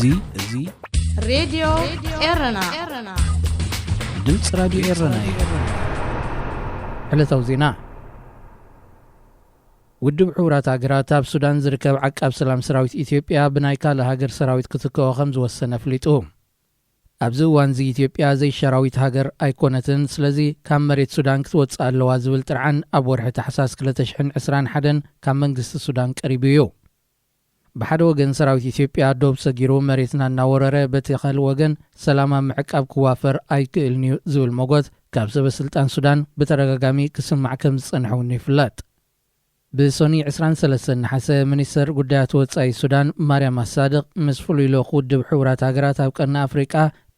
እዚ እዚ ሬድዮ ኤረና፣ ድምፂ ራዲዮ ኤረና እዩ። ዕለታዊ ዜና። ውድብ ሕቡራት ሃገራት ኣብ ሱዳን ዝርከብ ዓቃብ ሰላም ሰራዊት ኢትዮጵያ ብናይ ካልእ ሃገር ሰራዊት ክትክኦ ከም ዝወሰነ ኣፍሊጡ። ኣብዚ እዋን እዚ ኢትዮጵያ ዘይሸራዊት ሃገር ኣይኮነትን፣ ስለዚ ካብ መሬት ሱዳን ክትወጽእ ኣለዋ ዝብል ጥርዓን ኣብ ወርሒ ታሕሳስ ክልተ ሽሕን ዕስራን ሓደን ካብ መንግስቲ ሱዳን ቀሪቡ እዩ። ብሓደ ወገን ሰራዊት ኢትዮጵያ ዶብ ሰጊሩ መሬትና እናወረረ፣ በቲ ካልእ ወገን ሰላም ኣብ ምዕቃብ ክዋፈር ኣይክእልን እዩ ዝብል መጎት ካብ ሰበ ስልጣን ሱዳን ብተደጋጋሚ ክስማዕ ከም ዝጸንሐ እውን ይፍለጥ። ብሶኒ ዕስራን ሰለስተን ነሓሰ፣ ሚኒስተር ጉዳያት ወጻኢ ሱዳን ማርያም ኣሳድቕ ምስ ፍሉይ ልኡኽ ውድብ ሕቡራት ሃገራት ኣብ ቀርኒ ኣፍሪቃ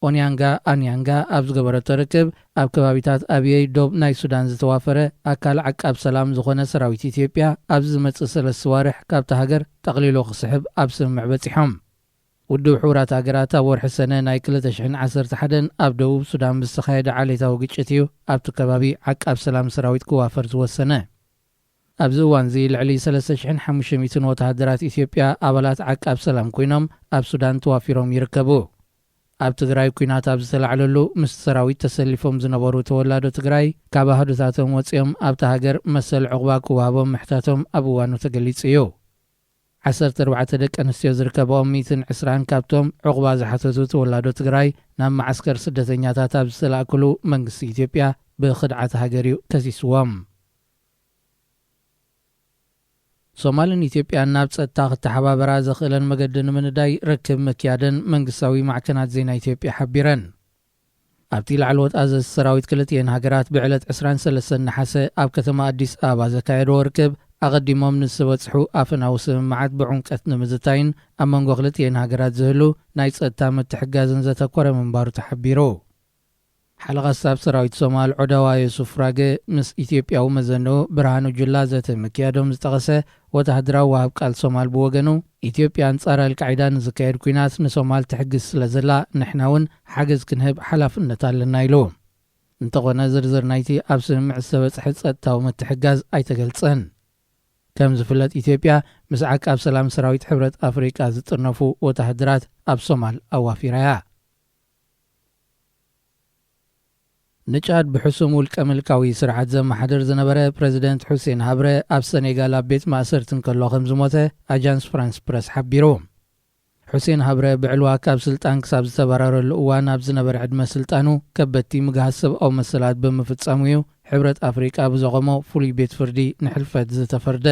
ኦንያንጋ ኣንያንጋ ኣብ ዝገበረቶ ርክብ፣ ኣብ ከባቢታት ኣብየይ ዶብ ናይ ሱዳን ዝተዋፈረ ኣካል ዓቃብ ሰላም ዝኾነ ሰራዊት ኢትዮጵያ ኣብዚ ዝመጽእ ሰለስተ ዋርሕ ካብታ ሃገር ጠቕሊሉ ክስሕብ ኣብ ስምምዕ በጺሖም። ውድብ ሕቡራት ሃገራት ኣብ ወርሒ ሰነ ናይ ክልተ ሽሕን ዓሰርተ ሓደን ኣብ ደቡብ ሱዳን ብዝተኻየደ ዓሌታዊ ግጭት እዩ ኣብቲ ከባቢ ዓቃብ ሰላም ሰራዊት ክዋፈር ዝወሰነ። ኣብዚ እዋን እዚ ልዕሊ ሰለስተ ሽሕን ሓሙሽተ ሚእትን ወተሃደራት ኢትዮጵያ ኣባላት ዓቃብ ሰላም ኮይኖም ኣብ ሱዳን ተዋፊሮም ይርከቡ። ኣብ ትግራይ ኲናት ኣብ ዝተላዕለሉ ምስ ሰራዊት ተሰሊፎም ዝነበሩ ተወላዶ ትግራይ ካብ ኣህዱታቶም ወፂኦም ኣብታ ሃገር መሰል ዕቑባ ክወሃቦም ምሕታቶም ኣብ እዋኑ ተገሊጹ እዩ። ዓሰርተ ኣርባዕተ ደቂ ኣንስትዮ ዝርከብኦም ሚእትን ዕስራን ካብቶም ዕቑባ ዝሓተቱ ተወላዶ ትግራይ ናብ መዓስከር ስደተኛታት ኣብ ዝተላእክሉ መንግስቲ ኢትዮጵያ ብኽድዓት ሃገር እዩ ከሲስዎም። ሶማልን ኢትዮጵያን ናብ ጸጥታ ክተሓባበራ ዘኽእለን መገዲ ንምንዳይ ርክብ ምክያደን መንግስታዊ ማዕከናት ዜና ኢትዮጵያ ሓቢረን። ኣብቲ ላዕለዎት ኣዘዝቲ ሰራዊት ክልቲኤን ሃገራት ብዕለት ዕስራን ሰለስተን ነሓሰ ኣብ ከተማ ኣዲስ ኣበባ ዘካየድዎ ርክብ፣ ኣቐዲሞም ንዝተበጽሑ ኣፈናዊ ስምምዓት ብዕምቀት ንምዝታይን ኣብ መንጎ ክልቲኤን ሃገራት ዝህሉ ናይ ጸጥታ ምትሕግጋዝን ዘተኮረ ምንባሩ ተሓቢሩ። ሓለቓ ስታፍ ሰራዊት ሶማል ዖዳዋ ዮሱፍ ራገ ምስ ኢትዮጵያዊ መዘንኡ ብርሃኑ ጁላ ዘተ ምክያዶም ዝጠቐሰ ወተሃደራዊ ወሃብ ቃል ሶማል ብወገኑ፣ ኢትዮጵያ ኣንጻር ኣልቃዒዳ ንዝካየድ ኲናት ንሶማል ትሕግዝ ስለ ዘላ፣ ንሕና እውን ሓገዝ ክንህብ ሓላፍነት ኣለና ኢሉ። እንተኾነ ዝርዝር ናይቲ ኣብ ስምምዕ ዝተበጽሐ ጸጥታዊ ምትሕጋዝ ኣይተገልጸን። ከም ዝፍለጥ ኢትዮጵያ ምስ ዓቃብ ሰላም ሰራዊት ሕብረት ኣፍሪቃ ዝጥርነፉ ወተሃደራት ኣብ ሶማል ኣዋፊራ እያ። ንጫድ ብሕሱም ውልቀ ምልካዊ ስርዓት ዘመሓድር ዝነበረ ፕረዚደንት ሑሴን ሃብረ ኣብ ሰኔጋል ኣብ ቤት ማእሰርቲ እንከሎ ከም ዝሞተ ኣጃንስ ፍራንስ ፕረስ ሓቢሩ። ሑሴን ሃብረ ብዕልዋ ካብ ስልጣን ክሳብ ዝተበረረሉ እዋን ኣብ ዝነበረ ዕድመ ስልጣኑ ከበድቲ ምግሃስ ሰብኣዊ መሰላት ብምፍጻሙ እዩ ሕብረት ኣፍሪቃ ብዘቖሞ ፍሉይ ቤት ፍርዲ ንሕልፈት ዝተፈርደ።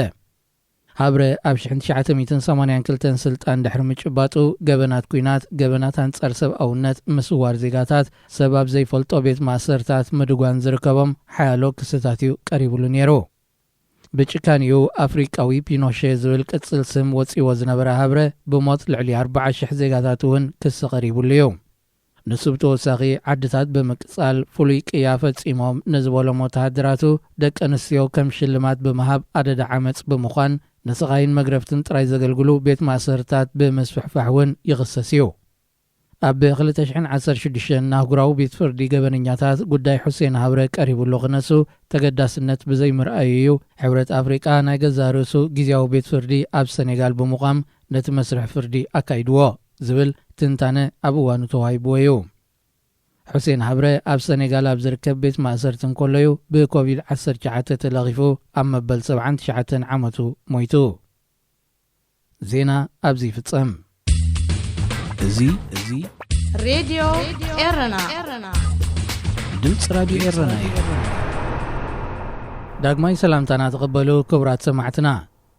ሃብረ ኣብ ሽሕን ትሽዓተ ሚእትን ሰማንያን ክልተን ስልጣን ድሕሪ ምጭባጡ ገበናት ኲናት፣ ገበናት ኣንጻር ሰብኣውነት፣ ምስዋር ዜጋታት፣ ሰብ ኣብ ዘይፈልጦ ቤት ማእሰርታት ምድጓን ዝርከቦም ሓያሎ ክስታት እዩ ቀሪቡሉ ነይሩ። ብጭካኔኡ ኣፍሪቃዊ ፒኖሼ ዝብል ቅጽል ስም ወጺዎ ዝነበረ ሃብረ ብሞት ልዕሊ ኣርባዓ ሽሕ ዜጋታት እውን ክሲ ቀሪቡሉ እዩ። ንሱ ብተወሳኺ ዓድታት ብምቅጻል ፍሉይ ቅያ ፈጺሞም ንዝበሎም ወተሃደራቱ ደቂ ኣንስትዮ ከም ሽልማት ብምሃብ ኣደዳ ዓመጽ ብምዃን ንስቓይን መግረፍትን ጥራይ ዘገልግሉ ቤት ማእሰርታት ብምስፍሕፋሕ እውን ይኽሰስ እዩ። ኣብ ክልተ ሽሕን ዓሰርተ ሽዱሽተን ንኣህጉራዊ ቤት ፍርዲ ገበነኛታት ጉዳይ ሑሴን ሃብረ ቀሪቡሉ ክነሱ ተገዳስነት ብዘይምርኣዩ እዩ ሕብረት ኣፍሪቃ ናይ ገዛእ ርእሱ ግዝያዊ ቤት ፍርዲ ኣብ ሰኔጋል ብምቋም ነቲ መስርሕ ፍርዲ ኣካይድዎ ዝብል ትንታነ ኣብ እዋኑ ተዋሂብዎ እዩ። ሑሴን ሃብረ ኣብ ሰኔጋል ኣብ ዝርከብ ቤት ማእሰርቲ እንከሎ እዩ ብኮቪድ ዓሰርተ ትሽዓተ ተለኺፉ ኣብ መበል ሰብዓን ትሽዓተን ዓመቱ ሞይቱ። ዜና ኣብዚ ይፍጸም። እዚ እዚ ሬድዮ ኤረና፣ ድምፂ ራዲዮ ኤረና እዩ። ዳግማይ ሰላምታና ተቐበሉ ክቡራት ሰማዕትና።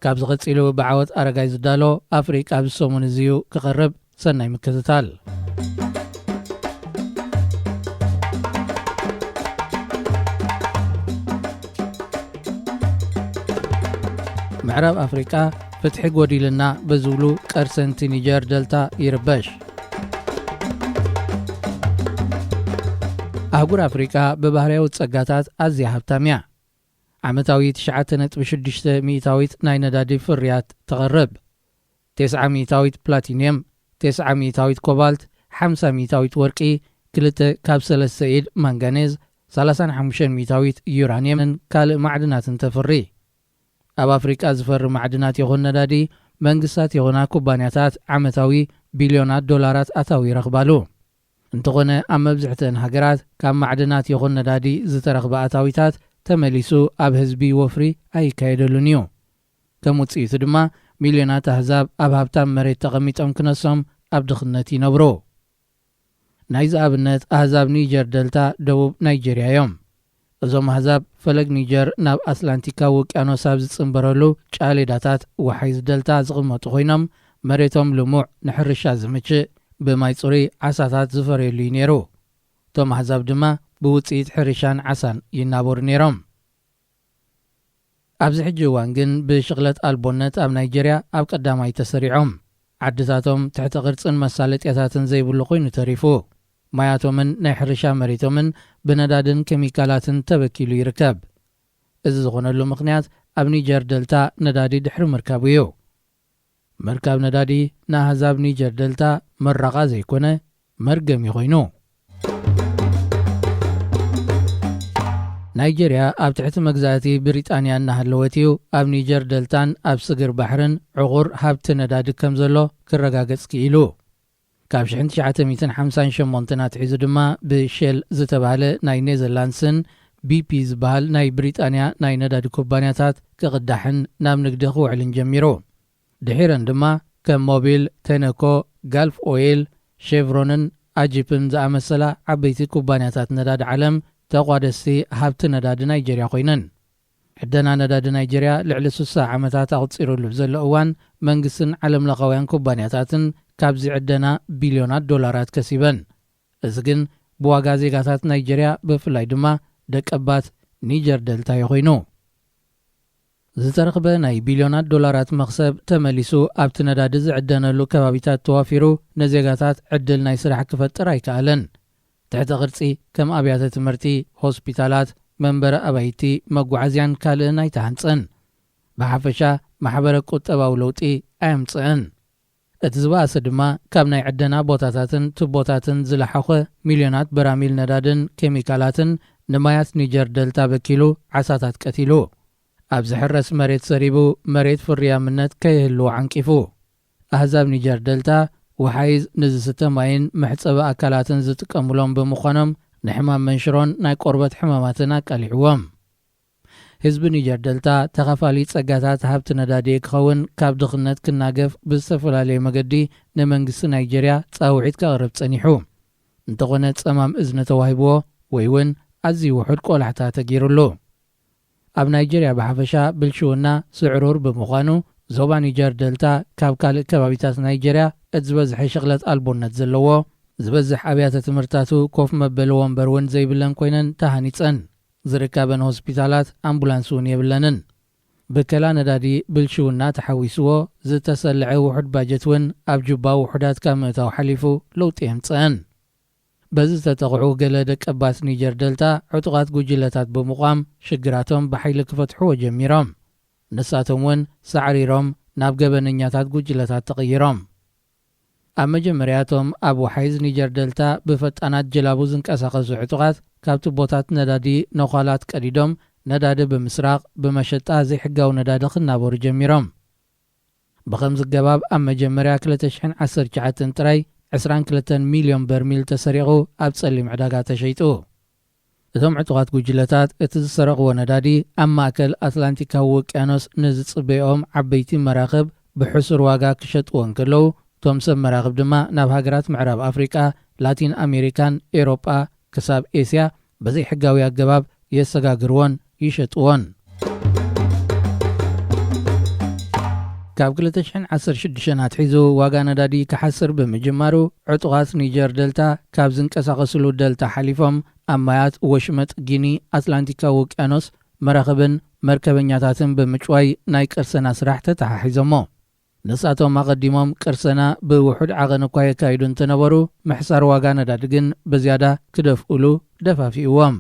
ካብዚ ቀጺሉ ብዓወት ኣረጋይ ዝዳሎ ኣፍሪቃ ኣብዚ ሰሙን እዚ እዩ ክቐርብ። ሰናይ ምክትታል። ምዕራብ ኣፍሪቃ ፍትሒ ጎዲልና ብዝብሉ ቀርሰንቲ ኒጀር ደልታ ይርበሽ። ኣህጉር ኣፍሪቃ ብባህርያዊ ጸጋታት ኣዝያ ሃብታም እያ። ዓመታዊ ትሽዓተ ነጥቢ ሽዱሽተ ሚእታዊት ናይ ነዳዲ ፍርያት ተቕርብ። ተስዓ ሚእታዊት ፕላቲንየም፣ ተስዓ ሚእታዊት ኮባልት፣ ሓምሳ ሚእታዊት ወርቂ፣ ክልተ ካብ ሰለስተ ኢድ ማንጋኔዝ፣ ሰላሳን ሓሙሽተን ሚእታዊት ዩራንየምን ካልእ ማዕድናትን ተፍሪ። ኣብ ኣፍሪቃ ዝፈሪ ማዕድናት ይኹን ነዳዲ፣ መንግስታት ይኹና ኩባንያታት ዓመታዊ ቢልዮናት ዶላራት ኣታዊ ይረኽባሉ። እንተኾነ ኣብ መብዝሕተን ሃገራት ካብ ማዕድናት ይኹን ነዳዲ ዝተረኽበ ኣታዊታት ተመሊሱ ኣብ ህዝቢ ወፍሪ ኣይካየደሉን እዩ። ከም ውፅኢቱ ድማ ሚልዮናት ኣህዛብ ኣብ ሃብታም መሬት ተቐሚጦም ክነሶም ኣብ ድኽነት ይነብሩ። ናይዚ ኣብነት ኣህዛብ ኒጀር ደልታ ደቡብ ናይጀርያ እዮም። እዞም ኣህዛብ ፈለግ ኒጀር ናብ ኣትላንቲካዊ ውቅያኖስ ኣብ ዝጽንበረሉ ጫሌዳታት ወሓይዝ ደልታ ዝቕመጡ ኮይኖም መሬቶም ልሙዕ ንሕርሻ ዝምችእ ብማይ ጽሩይ ዓሳታት ዝፈርየሉ እዩ ነይሩ። እቶም ኣህዛብ ድማ ብውጽኢት ሕርሻን ዓሳን ይናበሩ ነይሮም። ኣብዚ ሕጂ እዋን ግን ብሽቕለት ኣልቦነት ኣብ ናይጀርያ ኣብ ቀዳማይ ተሰሪዖም። ዓድታቶም ትሕቲ ቅርጽን መሳለጥያታትን ዘይብሉ ኮይኑ ተሪፉ። ማያቶምን ናይ ሕርሻ መሬቶምን ብነዳድን ኬሚካላትን ተበኪሉ ይርከብ። እዚ ዝኾነሉ ምኽንያት ኣብ ኒጀር ደልታ ነዳዲ ድሕሪ ምርካቡ እዩ። ምርካብ ነዳዲ ንኣህዛብ ኒጀር ደልታ መራቓ ዘይኮነ መርገም እዩ ኮይኑ። ናይጀርያ ኣብ ትሕቲ መግዛእቲ ብሪጣንያ እናሃለወት እዩ ኣብ ኒጀር ደልታን ኣብ ስግር ባሕርን ዕቑር ሃብቲ ነዳዲ ከም ዘሎ ክረጋገጽ ክኢሉ። ካብ ሽሕን ትሽዓተ ሚእትን ሓምሳን ሸሞንተን ኣትሒዙ ድማ ብሼል ዝተባህለ ናይ ኔዘርላንድስን ቢፒ ዝበሃል ናይ ብሪጣንያ ናይ ነዳዲ ኩባንያታት ክቕዳሕን ናብ ንግዲ ክውዕልን ጀሚሩ። ድሒረን ድማ ከም ሞቢል፣ ቴነኮ፣ ጋልፍ ኦይል፣ ሼቭሮንን ኣጂፕን ዝኣመሰላ ዓበይቲ ኩባንያታት ነዳዲ ዓለም ተቋደስቲ ሃብቲ ነዳዲ ናይጀርያ ኮይነን። ዕደና ነዳዲ ናይጀርያ ልዕሊ ስሳ ዓመታት ኣቑጺሩሉ ብዘሎ እዋን መንግስትን ዓለምለኻውያን ኩባንያታትን ካብዚ ዕደና ቢልዮናት ዶላራት ከሲበን። እዚ ግን ብዋጋ ዜጋታት ናይጀርያ ብፍላይ ድማ ደቀባት ኒጀር ደልታ እዩ ኮይኑ። ዝተረኽበ ናይ ቢልዮናት ዶላራት መኽሰብ ተመሊሱ ኣብቲ ነዳዲ ዝዕደነሉ ከባቢታት ተዋፊሩ ንዜጋታት ዕድል ናይ ስራሕ ክፈጥር ኣይከኣለን። ትሕቲ ቅርጺ ከም ኣብያተ ትምህርቲ፣ ሆስፒታላት፣ መንበሪ ኣባይቲ፣ መጓዓዝያን ካልእን ኣይተሃንጸን። ብሓፈሻ ማሕበረ ቁጠባዊ ለውጢ ኣየምጽእን። እቲ ዝበኣሰ ድማ ካብ ናይ ዕደና ቦታታትን ቱቦታትን ዝለሓኾ ሚልዮናት በራሚል ነዳድን ኬሚካላትን ንማያት ኒጀር ደልታ በኪሉ ዓሳታት ቀቲሉ። ኣብ ዝሕረስ መሬት ሰሪቡ መሬት ፍርያምነት ከይህልዎ ዓንቂፉ። ኣህዛብ ኒጀር ደልታ ወሓይዝ ንዝስተ ማይን መሕጸቢ ኣካላትን ዝጥቀሙሎም ብምዃኖም ንሕማም መንሽሮን ናይ ቆርበት ሕማማትን ኣቃሊዕዎም። ህዝቢ ኒጀር ደልታ ተኻፋሊ ጸጋታት ሃብቲ ነዳዲ ክኸውን ካብ ድኽነት ክናገፍ ብዝተፈላለየ መገዲ ንመንግስቲ ናይጀርያ ጻውዒት ከቕርብ ጸኒሑ። እንተኾነ ጸማም እዝኒ ተዋሂብዎ ወይ እውን ኣዝዩ ውሑድ ቆላሕታ ተገይሩሉ። ኣብ ናይጀርያ ብሓፈሻ ብልሽውና ስዕሩር ብምዃኑ ዞባ ኒጀር ደልታ ካብ ካልእ ከባቢታት ናይጀርያ እቲ ዝበዝሐ ሽቕለት ኣልቦነት ዘለዎ፣ ዝበዝሕ ኣብያተ ትምህርታቱ ኮፍ መበሊ ወንበር እውን ዘይብለን ኮይነን ተሃኒጸን። ዝርከበን ሆስፒታላት ኣምቡላንስ እውን የብለንን። ብከላ ነዳዲ ብልሽውና ተሓዊስዎ ዝተሰልዐ ውሑድ ባጀት እውን ኣብ ጁባ ውሑዳት ካብ ምእታው ሓሊፉ ለውጢ የምጽአን። በዚ ዝተጠቕዑ ገለ ደቀባት ኒጀር ደልታ ዕጡቓት ጉጅለታት ብምቋም ሽግራቶም ብሓይሊ ክፈትሕዎ ጀሚሮም። ንሳቶም እውን ሳዕሪሮም ናብ ገበነኛታት ጉጅለታት ተቐይሮም። ኣብ መጀመርያ እቶም ኣብ ወሓይዝ ኒጀር ደልታ ብፈጣናት ጀላቡ ዝንቀሳቐሱ ዕጡቓት ካብ ቱቦታት ነዳዲ ነዃላት ቀዲዶም ነዳዲ ብምስራቕ ብመሸጣ ዘይሕጋዊ ነዳዲ ክናበሩ ጀሚሮም። ብኸምዚ ገባብ ኣብ መጀመርያ ክልተ ሽሕን ዓሰርተ ትሽዓተን ጥራይ ዕስራን ክልተን ሚልዮን በርሚል ተሰሪቑ ኣብ ጸሊም ዕዳጋ ተሸይጡ። እቶም ዕጡቓት ጉጅለታት እቲ ዝሰረቕዎ ነዳዲ ኣብ ማእከል ኣትላንቲካዊ ውቅያኖስ ንዝጽበይኦም ዓበይቲ መራኽብ ብሕሱር ዋጋ ክሸጥዎ እንከለዉ፣ እቶም ሰብ መራኽብ ድማ ናብ ሃገራት ምዕራብ ኣፍሪቃ፣ ላቲን ኣሜሪካን ኤውሮጳ ክሳብ ኤስያ ብዘይሕጋዊ ኣገባብ የሰጋግርዎን ይሸጥዎን። ካብ ክልተ ሽሕን ዓሰርተ ሽዱሽተን ኣትሒዙ ዋጋ ነዳዲ ክሓስር ብምጅማሩ፣ ዕጡቓት ኒጀር ደልታ ካብ ዝንቀሳቐስሉ ደልታ ሓሊፎም ኣብ ማያት ወሽመጥ ጊኒ ኣትላንቲካዊ ውቅያኖስ መራኽብን መርከበኛታትን ብምጭዋይ ናይ ቅርሰና ስራሕ ተተሓሒዞሞ። ንሳቶም ኣቐዲሞም ቅርሰና ብውሑድ ዓቐን እኳ የካይዱ እንተነበሩ፣ ምሕሳር ዋጋ ነዳዲ ግን ብዝያዳ ክደፍኡሉ ደፋፊእዎም።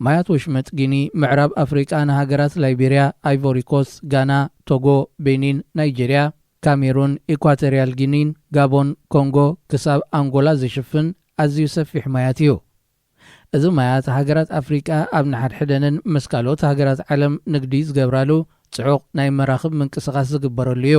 ማያት ወሽመጥ ጊኒ ምዕራብ ኣፍሪቃ ንሃገራት ላይቤርያ፣ ኣይቮሪ ኮስት፣ ጋና፣ ቶጎ፣ ቤኒን፣ ናይጄርያ፣ ካሜሩን፣ ኢኳቶርያል ጊኒን፣ ጋቦን፣ ኮንጎ ክሳብ ኣንጎላ ዝሽፍን ኣዝዩ ሰፊሕ ማያት እዩ። እዚ ማያት ሃገራት ኣፍሪቃ ኣብ ንሓድሕደንን ምስ ካልኦት ሃገራት ዓለም ንግዲ ዝገብራሉ ጽዑቕ ናይ መራኽብ ምንቅስቓስ ዝግበረሉ እዩ።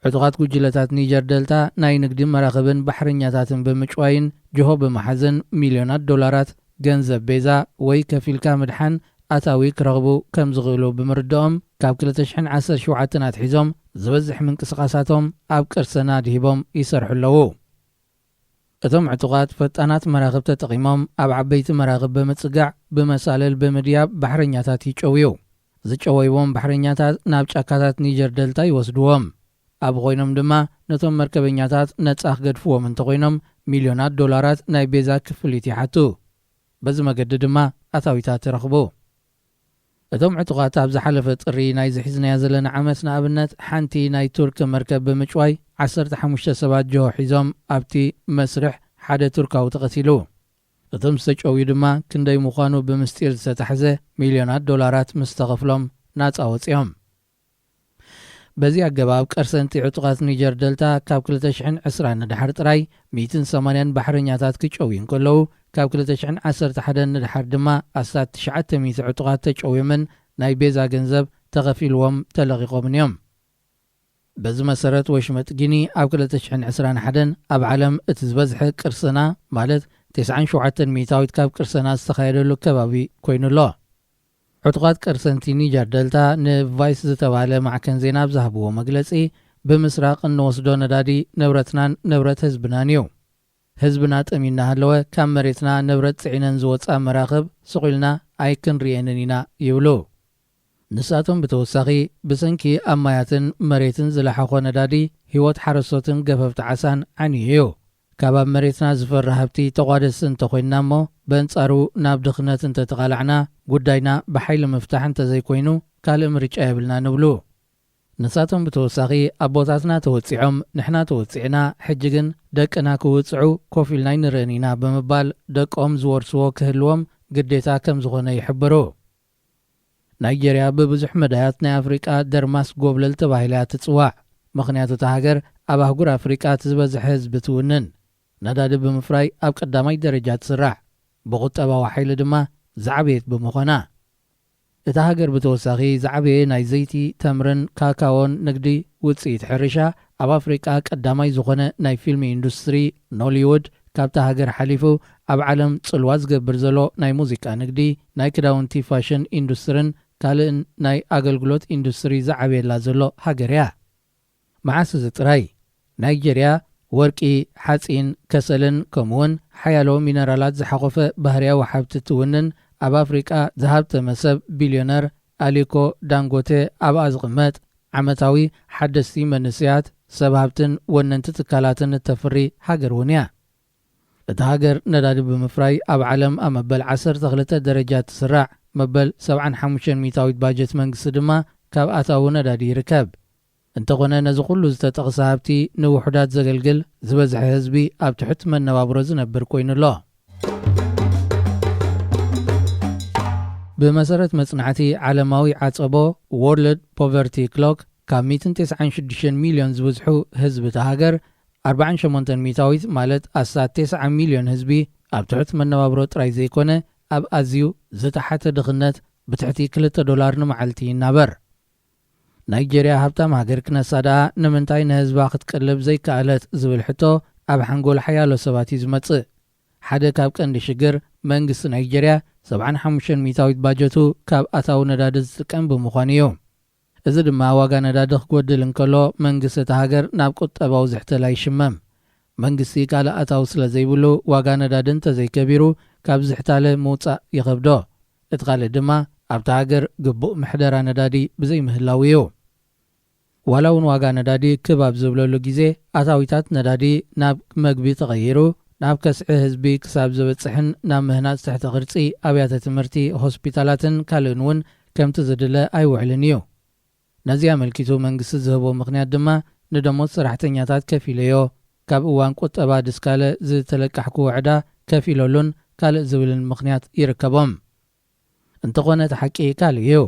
ዕጡቓት ጉጅለታት ኒጀር ደልታ ናይ ንግዲ መራኽብን ባሕረኛታትን ብምጭዋይን ጅሆ ብምሓዝን ሚልዮናት ዶላራት ገንዘብ ቤዛ ወይ ከፊልካ ምድሓን ኣታዊ ክረኽቡ ከም ዝኽእሉ ብምርድኦም፣ ካብ ክልተ ሽሕን ዓሰርተ ሸውዓተን ኣትሒዞም ዝበዝሕ ምንቅስቓሳቶም ኣብ ቅርሰና ድሂቦም ይሰርሑ ኣለዉ። እቶም ዕጡቓት ፈጣናት መራኽብ ተጠቒሞም ኣብ ዓበይቲ መራኽብ ብምጽጋዕ ብመሳልል ብምድያብ ባሕረኛታት ይጨውዩ። ዝጨወይዎም ባሕረኛታት ናብ ጫካታት ኒጀር ደልታ ይወስድዎም። ኣብ ኾይኖም ድማ ነቶም መርከበኛታት ነጻ ክገድፍዎም እንተኾይኖም ሚልዮናት ዶላራት ናይ ቤዛ ክፍሊት ይሓቱ። በዚ መገዲ ድማ ኣታዊታት ይረኽቡ። እቶም ዕጡቓት ኣብ ዝሓለፈ ጥሪ ናይ ዝሒዝናዮ ዘለና ዓመት ንኣብነት ሓንቲ ናይ ቱርክ መርከብ ብምጭዋይ ዓሰርተ ሓሙሽተ ሰባት ጅሆ ሒዞም ኣብቲ መስርሕ ሓደ ቱርካዊ ተቐቲሉ። እቶም ዝተጨውዩ ድማ ክንደይ ምዃኑ ብምስጢር ዝተታሕዘ ሚልዮናት ዶላራት ምስ ተኸፍሎም ናጻ ወጺኦም። በዚ ኣገባብ ቀርሰንቲ ዕጡቓት ኒጀር ደልታ ካብ ክልተ ሽሕን ዕስራን ንድሓር ጥራይ ሚእትን ሰማንያን ባሕረኛታት ክጨውዩ እንከለዉ፣ ካብ ክልተ ሽሕን ዓሰርተ ሓደን ንድሓር ድማ ኣስታት ትሽዓተ ሚእቲ ዕጡቓት ተጨውዮምን ናይ ቤዛ ገንዘብ ተኸፊልዎም ተለቒቖምን እዮም። በዚ መሰረት ወሽመጥ ጊኒ ኣብ ክልተ ሽሕን ዕስራን ሓደን ኣብ ዓለም እቲ ዝበዝሐ ቅርስና ማለት ተስዓን ሸውዓተን ሚእታዊት ካብ ቅርስና ዝተኻየደሉ ከባቢ ኮይኑ ኣሎ። ዕጡቓት ቀርሰንቲ ኒጀር ደልታ ንቫይስ ዝተባህለ ማዕከን ዜና ኣብ ዝሃብዎ መግለጺ፣ ብምስራቕ እንወስዶ ነዳዲ ንብረትናን ንብረት ህዝብናን እዩ። ህዝብና ጠሚና ሃለወ ካብ መሬትና ንብረት ጽዒነን ዝወጻ መራኽብ ስቑልና ኣይክንርእየንን ኢና ይብሉ። ንሳቶም ብተወሳኺ ብሰንኪ ኣብ ማያትን መሬትን ዝለሓኾ ነዳዲ ህይወት ሓረስቶትን ገፈፍቲ ዓሳን ዓንዩ እዩ። ካብ ኣብ መሬትና ዝፈሪ ሃብቲ ተቋደስቲ እንተኾይንና እሞ በንጻሩ ናብ ድኽነት እንተተቓላዕና ጉዳይና ብሓይሊ ምፍታሕ እንተዘይኮይኑ ካልእ ምርጫ የብልና ንብሉ። ንሳቶም ብተወሳኺ ኣቦታትና ተወጺዖም ንሕና ተወጺዕና ሕጂ ግን ደቅና ክውጽዑ ኮፍ ኢልና ኣይንርእን ኢና ብምባል ደቆም ዝወርስዎ ክህልዎም ግዴታ ከም ዝኾነ ይሕብሩ። ናይጀርያ ብብዙሕ መዳያት ናይ ኣፍሪቃ ደርማስ ጎብለል ተባሂላ እያ ትጽዋዕ። ምኽንያቱ እታ ሃገር ኣብ ኣህጉር ኣፍሪቃ እቲ ዝበዝሐ ህዝቢ ትውንን። ነዳዲ ብምፍራይ ኣብ ቀዳማይ ደረጃ ትስራዕ። ብቁጠባዊ ሓይሊ ድማ ዝዓበየት ብምዃና። እታ ሃገር ብተወሳኺ ዝዓበየ ናይ ዘይቲ፣ ተምርን ካካዎን ንግዲ ውጽኢት ሕርሻ ኣብ ኣፍሪቃ ቀዳማይ ዝኾነ ናይ ፊልም ኢንዱስትሪ ኖሊውድ ካብታ ሃገር ሓሊፉ ኣብ ዓለም ጽልዋ ዝገብር ዘሎ ናይ ሙዚቃ ንግዲ፣ ናይ ክዳውንቲ ፋሽን ኢንዱስትርን ካልእን ናይ ኣገልግሎት ኢንዱስትሪ ዝዓበየላ ዘሎ ሃገር እያ። መዓስ እዚ ጥራይ? ናይጀርያ ወርቂ፣ ሓጺን፣ ከሰልን ከምኡውን ሓያሎ ሚነራላት ዝሓቖፈ ባህርያዊ ሃብቲ ትውንን ኣብ ኣፍሪቃ ዝሃብተመ ሰብ ቢልዮነር ኣሊኮ ዳንጎቴ ኣብኣ ዝቕመጥ ዓመታዊ ሓደስቲ መንስያት ሰብ ሃብትን ወነንቲ ትካላትን እተፍሪ ሃገር እውን እያ። እታ ሃገር ነዳዲ ብምፍራይ ኣብ ዓለም ኣብ መበል ዓሰርተ ክልተ ደረጃ ትስራዕ። መበል ሰብዓን ሓሙሽተን ሚእታዊት ባጀት መንግስቲ ድማ ካብ ኣታዊ ነዳዲ ይርከብ። እንተኾነ ነዚ ኩሉ ዝተጠቕሰ ሃብቲ ንውሑዳት ዘገልግል ዝበዝሐ ህዝቢ ኣብ ትሑት መነባብሮ ዝነብር ኮይኑ ኣሎ። ብመሰረት መጽናዕቲ ዓለማዊ ዓጸቦ ወርልድ ፖቨርቲ ክሎክ ካብ ሚእትን ተስዓን ሽዱሽተን ሚልዮን ዝበዝሑ ህዝቢ እታ ሃገር ኣርባዓን ሸሞንተን ሚእታዊት ማለት ኣስታት ተስዓ ሚልዮን ህዝቢ ኣብ ትሑት መነባብሮ ጥራይ ዘይኮነ ኣብ ኣዝዩ ዝተሓተ ድኽነት ብትሕቲ ክልተ ዶላር ንመዓልቲ ይናበር። ናይጀርያ ሃብታም ሃገር ክነሳ ደኣ ንምንታይ ንህዝባ ክትቅልብ ዘይከኣለት ዝብል ሕቶ ኣብ ሓንጎል ሓያሎ ሰባት እዩ ዝመጽእ። ሓደ ካብ ቀንዲ ሽግር መንግስቲ ናይጀርያ ሰብዓን ሓሙሽተን ሚእታዊት ባጀቱ ካብ ኣታዊ ነዳዲ ዝጥቀም ብምዃኑ እዩ። እዚ ድማ ዋጋ ነዳዲ ክጎድል እንከሎ መንግስቲ እታ ሃገር ናብ ቁጠባዊ ዝሕተላ ይሽመም። መንግስቲ ካልእ ኣታዊ ስለ ዘይብሉ ዋጋ ነዳዲ እንተዘይከቢሩ ካብ ዝሕታለ ምውጻእ ይኸብዶ። እቲ ካልእ ድማ ኣብታ ሃገር ግቡእ ምሕደራ ነዳዲ ብዘይምህላው እዩ። ዋላ እውን ዋጋ ነዳዲ ክብ ኣብ ዝብለሉ ግዜ ኣታዊታት ነዳዲ ናብ መግቢ ተቐይሩ ናብ ከስዒ ህዝቢ ክሳብ ዝበጽሕን ናብ ምህናጽ ትሕተ ቅርጺ ኣብያተ ትምህርቲ፣ ሆስፒታላትን ካልእን እውን ከምቲ ዝድለ ኣይውዕልን እዩ። ነዚ ኣመልኪቱ መንግስቲ ዝህቦ ምኽንያት ድማ ንደሞዝ ሰራሕተኛታት ከፊለዮ፣ ካብ እዋን ቁጠባ ድስካለ ዝተለቃሕኩዎ ዕዳ ከፊለሉን ካልእ ዝብልን ምኽንያት ይርከቦም። እንተኾነ እቲ ሓቂ ካልእ እዩ።